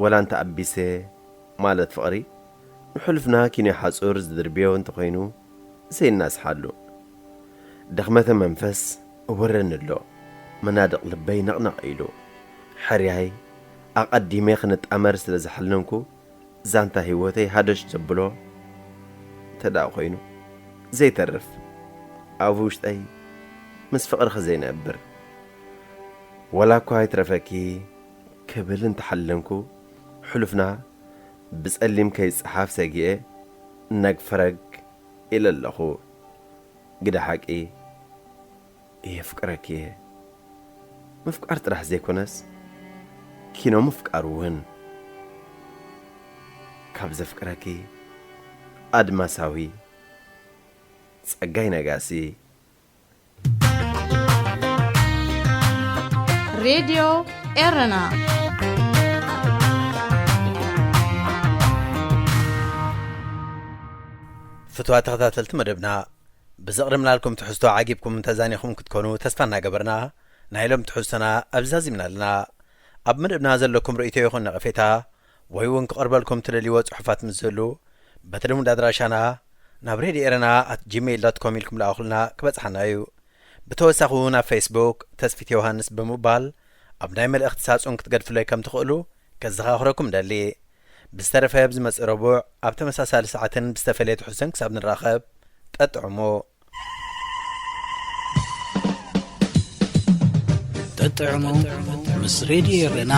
ወላ እንተ ኣቢሰ ማለት ፍቕሪ ንሕሉፍና ኪኖ ሓጹር ዝድርብዮ እንተኾይኑ፣ ዘይናስሓሉ። ድኽመተ መንፈስ እወረኒ ኣሎ፣ መናድቕ ልበይ ነቕነቕ ኢሉ። ሕርያይ ኣቐዲመ ክንጣመር ስለ ዝሓለንኩ፣ ዛንታ ህይወተይ ሃደሽ ዘብሎ እንተ ደኣ ኾይኑ፣ ዘይተርፍ ኣብ ውሽጠይ ምስ ፍቕርኺ ዘይነብር። ወላ እኳ ኣይትረፈኪ ክብል እንተሓለንኩ፣ ሕሉፍና ብጸሊም ከይጸሓፍ ሰጊኤ ነግ ፈረግ ኢለ ኣለኹ። ግደ ሓቂ የፍቅረኪ እየ። ምፍቃር ጥራሕ ዘይኮነስ ኪኖ ምፍቃር እውን። ካብ ዘፍቅረኪ ኣድማሳዊ ጸጋይ ነጋሲ። ሬድዮ ኤረና። ፍትዋ ተኸታተልቲ መደብና፣ ብዘቕርብናልኩም ትሕዝቶ ዓጊብኩም ተዛኒኹም ክትኮኑ ተስፋ እናገበርና፣ ናይ ሎም ትሕዝቶና ኣብዚ ዛዚምና ኣለና። ኣብ መደብና ዘለኩም ርእይቶ ይኹን ነቐፌታ፣ ወይ እውን ክቐርበልኩም ትደልይዎ ጽሑፋት ምስ ዝህሉ፣ በቲ ልሙድ ኣድራሻና ናብ ሬድዮ ኤረና ኣት ጂሜይል ዶት ኮም ኢልኩም ለኣኹልና ክበጽሓና እዩ። ብተወሳኺ እውን ኣብ ፌስቡክ ተስፊት ዮሃንስ ብምባል ኣብ ናይ መልእኽቲ ሳጹን ክትገድፉለይ ከም ትኽእሉ ከዘኻኽረኩም ደሊ። ብዝተረፈ ብዝመጽእ ረቡዕ ኣብ ተመሳሳሊ ሰዓትን ብዝተፈለየ ትሕዝቶን ክሳብ ንራኸብ፣ ጠጥዕሙ። ጠጥዕሙ ምስ ሬድዮ ኤረና።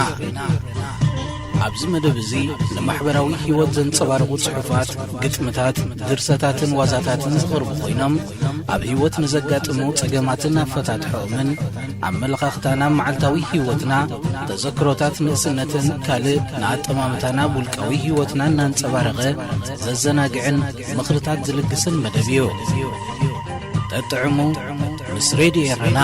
ኣብዚ መደብ እዚ ንማሕበራዊ ህይወት ዘንጸባርቑ ጽሑፋት፣ ግጥምታት፣ ድርሰታትን ዋዛታትን ዝቐርቡ ኮይኖም፣ ኣብ ህይወት ንዘጋጥሙ ጸገማትን ኣፈታትሖኦምን፣ ኣመለኻኽታና ኣብ መዓልታዊ ህይወትና፣ ተዘክሮታት ንእስነትን ካልእ ንኣጠማምታና ኣብ ውልቃዊ ህይወትና እናንጸባረቐ ዘዘናግዕን ምኽርታት ዝልግስን መደብ እዩ። ጠጥዕሙ ምስ ሬድዮ ኤረና።